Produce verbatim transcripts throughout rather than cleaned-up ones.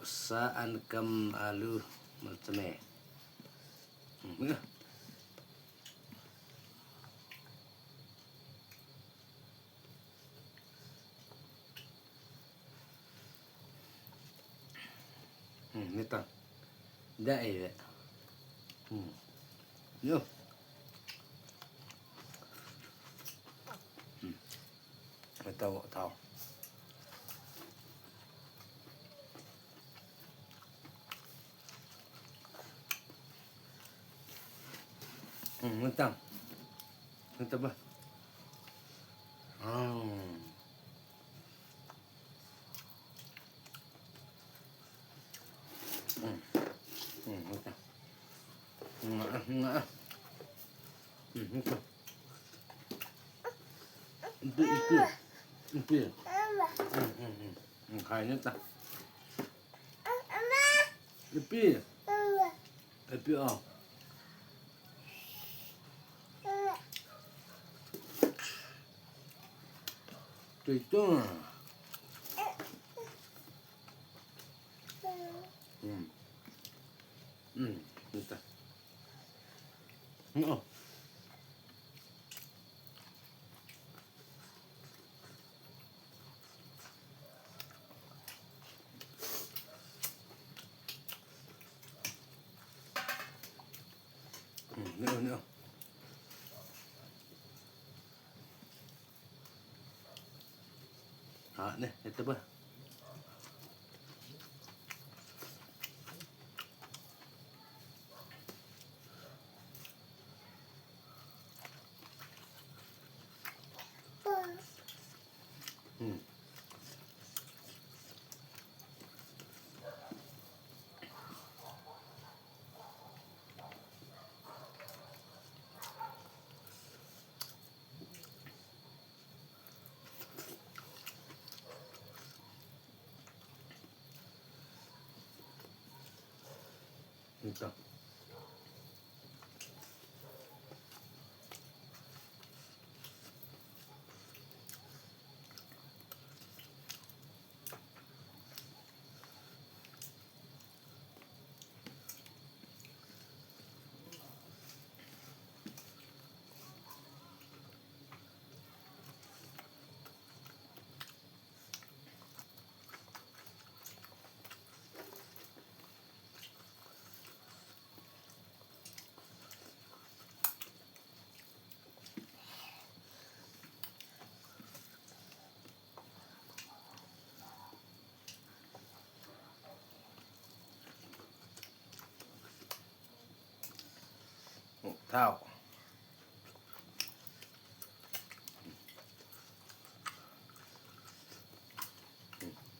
Sa an kam alu malchame. Hmm. Hmm, nita. Da ai ve. Hmm. Yo. Hmm. Tao, tao. Hmm, nita. Nita ba. Ah. Hmm. Hmm, nita. Nga, nga. Hmm, nita. Ipi, ipi. Ipi. Hmm, hmm, hmm. Hmm, khai nita. Ipi. Ipi, ah. Tui tung. Hmm. Hmm, nita. Hmm, oh. Hmm, neo, neo. Ha, ne, ito ba? Hmm. Ito. Thao.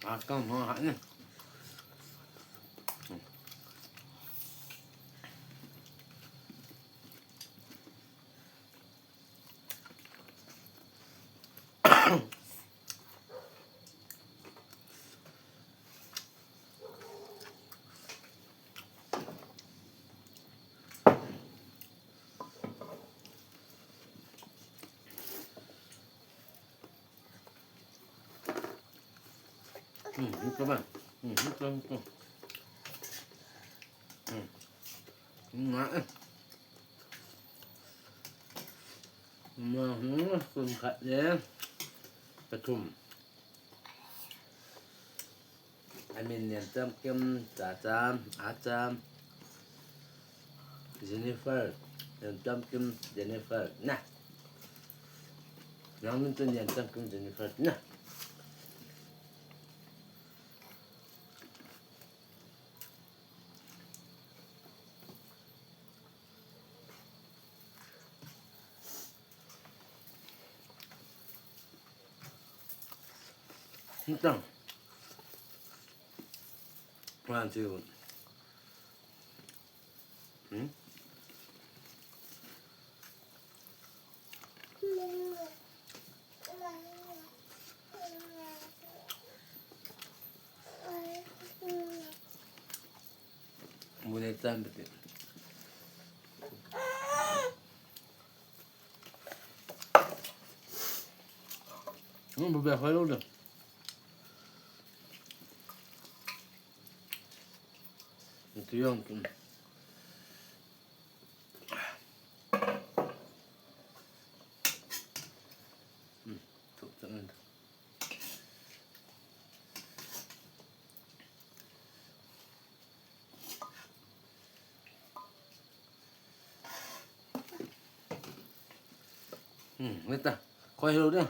Akam ha ha ne. Hmm, ito ba? Hmm, ito, ito. Hmm. Nga eh. Nga, hmm, kum khat le. Pathum. Amin Niancham Kim, Chacham, Acham, Jennifer, Niancham Kim, Jennifer, na. Nang min tu Niancham Kim, Jennifer, na. Nitang. One, two. Hmm? Muna tayo dito. Hmm, bebe, hello na. Ito yung, um. Hmm, ito, ito, ito. Hmm, ito. Koi hilo dia.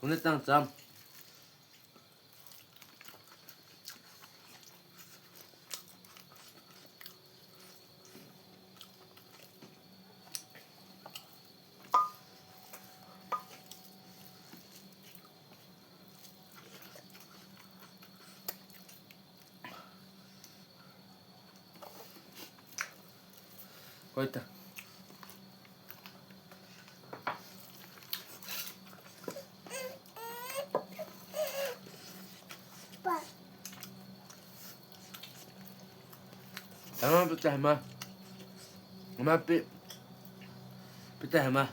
Kung ni tang cham. Koita. Tama pita hema. Ma pi. Pita hema.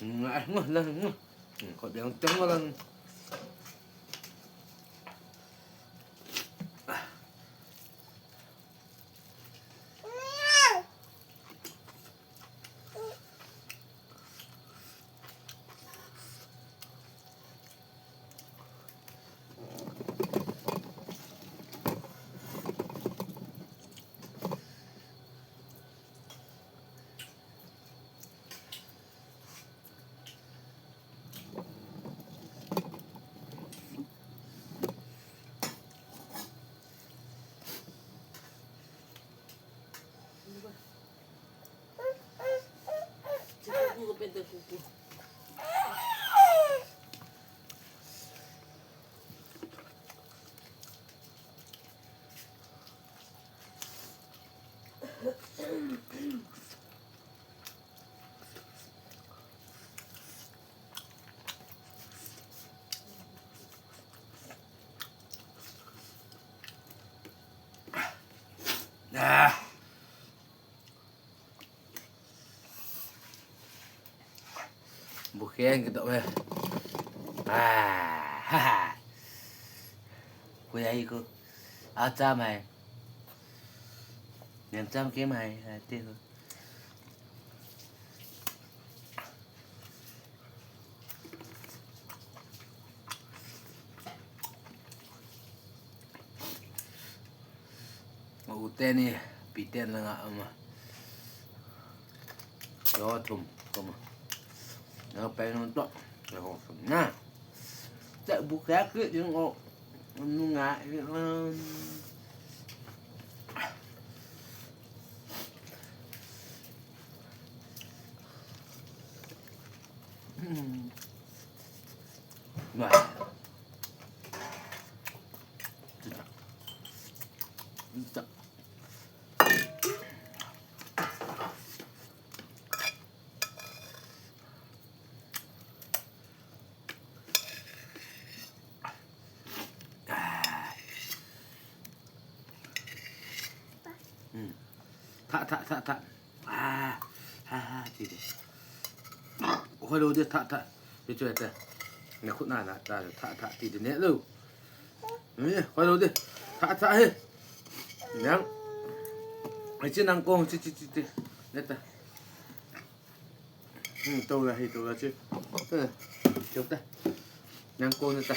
Ngah, ngah, lah, ngah. Hmm, kau jangan tengok lah. Ah. Bukhen kito ve. Ah, ha, ha. Kuya hi ko. Acha mai. Nem cham ke mai. Ate ko. U teni, pi teni langa ama. Yo thum, thum. Yo pe nung to. Yo thum na. Te bu ka ke yung o. Nung nga. Hmm. Wah. Sedap. Sedap. Ah. Hmm. Tha, tha, tha, tha. Ah. Ha, ha, ti, ti. Khoi lou di, tha, tha. Ti chu te. Na khut na la, tha, tha, tha, ti, ti ne lou. Ni, khoi lou di. Tha, tha, he. Nang. Ai, chi nang kong, chi, chi, chi, chi. Ne ta. Hmm, tou la, he, tou la, chi. Eh, tou ta. Nang kong ne ta.